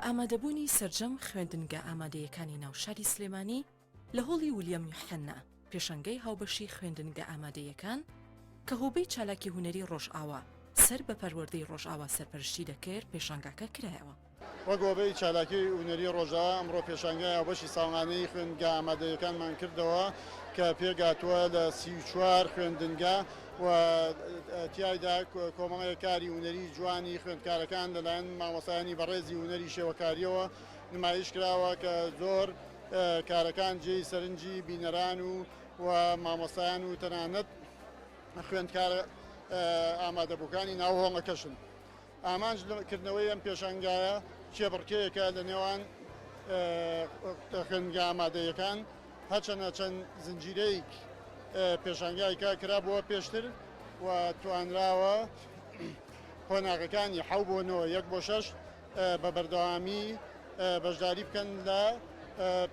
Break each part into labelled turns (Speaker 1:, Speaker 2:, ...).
Speaker 1: ئامادەبوونی سەرجەم خوێندنگە ئامادەیەکانی ناو شاری سلێمانی لە هۆڵی ولیەم یوحەنا پێشانگای هاوبەشی خوێندنگە ئامادەیەکان کە هۆبەی چالاکی هونەری ڕۆژئاوا سەر بە پەروەردەی ڕۆژئاوا سەرپەرشتی دەکرد پێشانگاکە کرایەوە.
Speaker 2: وەک هۆبەی چالاکی هونەری ڕۆژئاوا ئەمڕۆ پێشانگای هاوبەشی ساڵانەی خوێندنگا ئامادەیەکانمان کردەوە کە پێکهاتووە لە 34 خوێندنگا و تیایدا کۆمەڵێک کاری هونەری جوانی خوێندکارەکان لەلایەن مامۆستایانی بەڕێزی هونەری شێوەکارییەوە نمایش کراوە کە زۆر کارەکان جێی سەرنجی بینەران و و مامۆستایان و تەنانەت خوێندکارە ئامادەبووکانی ناو هۆڵەکەشن. ئامانج لە کردنەوەی ئەم پێشانگایە کێبڕکێیەکە لە نێوان خوێندنگە ئامادەیەکان، هەرچەندە چەند زنجیرەیەک پێشانگای کە کرابووە پێشتر و توانراوە قۆناغەکانی حەو بۆ نۆ، یەک بۆ شەش بە بەردەوامی بەشداری بکەن لە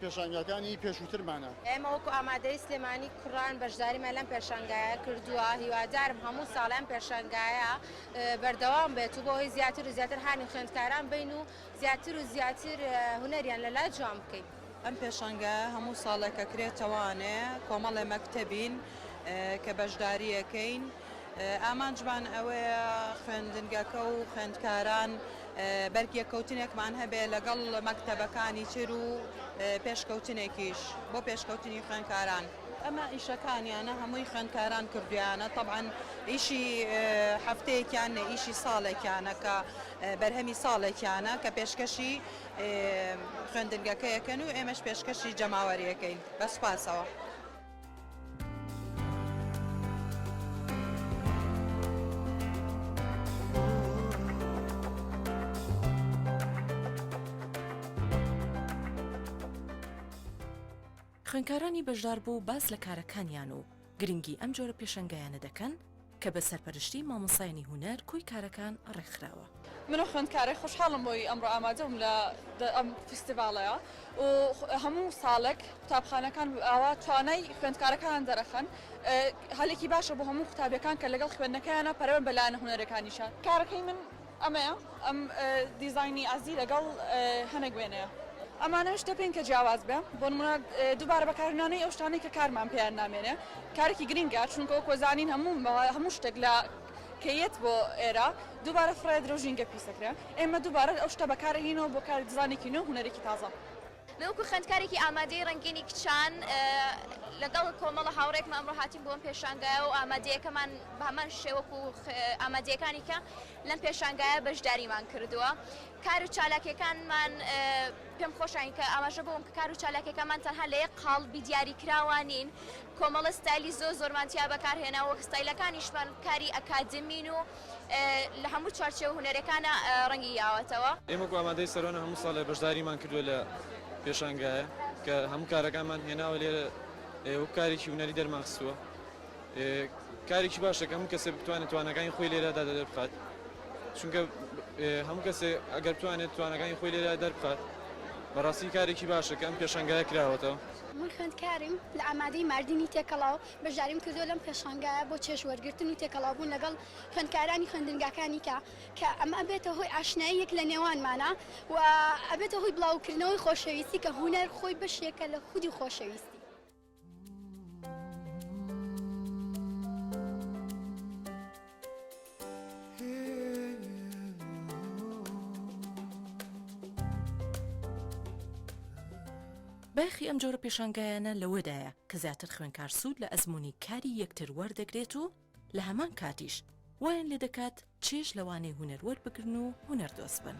Speaker 2: پێشانگاکانی پێشووترمانە.
Speaker 3: ئێمە وەکو ئامادەیی سلێمانی کوڕان بەشداریمان لەم پێشانگایە کردووە، هیوادارم هەموو ساڵێ ئەم پێشانگایە بەردەوام بێت و بۆ ئەوەی زیاتر و زیاتر هانی خوێندکاران بەین و زیاتر و زیاتر هونەریان لەلا جوان بکەین.
Speaker 4: ئەم پێشانگایە هەموو ساڵێک ئەکرێتەوانێ، کۆمەڵێ مەکتەبین کە بەشدارییەکەین، ئامانجمان ئەوەیە خوێندنگەکە و خوێندکاران بەرگیەککەوتنێکمان هەبێ لەگەڵ مەکتەبەکانی تر و پێشکەوتنێکیش بۆ پێشکەوتنی خوێندکاران. ئەمە ئیشەکانیانە هەمووی خوێندکاران کردویانە تەبعەن ئیشی هەفتەیەکیان نە ئیشی ساڵێکیانە کە بەرهەمی ساڵێکیانە کە پێشکەشی خوێندنگەکەیەکەن و ئێمەش پێشکەشی جەماوەریەکەین بە سوپاسەوە.
Speaker 1: خوێندکارانی بەشداربوو باس لە کارەکانیان و گرنگی ئەم جۆرە پێشەنگایانە دەکەن کە بە سەرپەرشتی مامۆستایانی هونەر کۆی کارەکان ڕێکخراوە.
Speaker 5: من و خوێندکارێک خۆشحاڵم بۆی ئەمڕۆ ئامادەبووم لە ئەم فیستیڤاڵەیا و هەموو ساڵێک قوتابخانەکان ئاوا توانای خوێندکارەکان دەرەخەن هەلێکی باشە بۆ هەموو قوتابیەکان کە لەگەڵ خوێندنەکەیانە پەرە بە لایەنە هونەرەکانیشان. کارەکەی من ئەمەیە ئەم دیزاینی ئازی لەگەڵ هەنێک وێنەیە. ئەمانە شتە پێین کە جیاواز بێ بۆ نمونە دووبارە بەکارهێنانەوەی ئەو شتانەی کە کارمان پێیان نامێنێ کارێکی گرینگە چونکە وەکو ئەزانین هەموو هەموو شتێک لە کە یەت بۆ ئێرە دووبارە فڕێدرێ و ژینگە پیس ئەکرێ ئێمە دووبارە ئەو شتە بەکارئەهینەوە بۆ کاری دیزانێکی نوێ و هونەرێکی تازە.
Speaker 6: من وەکو خوێندکارێکی ئامادەی ڕەنگینی کچان لەگەڵ کۆمەڵە هاوڕێکمە ئەمڕۆ هاتین بۆ ئەم پێشانگایە و ئامادەیەکەمان بە هەمان شێوە وەکو ئامادەیەکانی کە لەم پێشانگایە بەشداریمان کردووە کار و چالاکیەکانمان پێم خۆشە کە ئاماژە بۆم کە کار و چالاکیەکانمان تەنها لە یەک قاڵبی دیاریکراوە نین کۆمەڵە ستایلی زۆر زۆرمان تیا بەکارهێنا وەک ستایلەکانیشمان کاری ئەکادمین و لە هەموو چوارچێوە هونەرەکانە ڕەنگی یاوەتەوە.
Speaker 7: ئێمە وەکو ئامادەی سەرۆنە هەموو ساڵێ بەشداریمان کردووە لە پێشانگایە کە هەموو کارەکانمان هێناوە لێرە وەک کارێکی هونەری دەرمان خستووە کارێکی باشە کە هەموو کەسێک بتوانێت توانەکانی خۆی لێرەدا دەربخات چونکە هەموو کەسێک ئەگەر بتوانێت توانەکانی خۆی لێرە دەربخات بەڕاستی کارێکی باشە کە ئەم پێشانگایە کراوەتەوە.
Speaker 8: من خوێندکارم لە ئامادەی ماردینی تێکەڵاو، بەشداریم کردووە لەم پێشانگایە بۆ چێژ وەرگرتن و تێکەڵاوبوون لەگەڵ خوێندکارانی خوێندنگاکانی کە کە ئەمە ئەبێتە هۆی ئاشناییەک لە نێوانمانا و ئەبێتە هۆی بڵاوکردنەوەی خۆشەویستی کە هونەر خۆی بەشێکە لە خودی خۆشەویستی.
Speaker 1: بایەخی ئەم جۆرە پێشانگایانە لەوەدایە کە زیاتر خوێندکار سوود لە ئەزموونی کاری یەکتر وەردەگرێت و لە هەمان کاتیش وایان لێدەکات چێژ لە وانەی هونەر وەربگرن و هونەردۆست بن.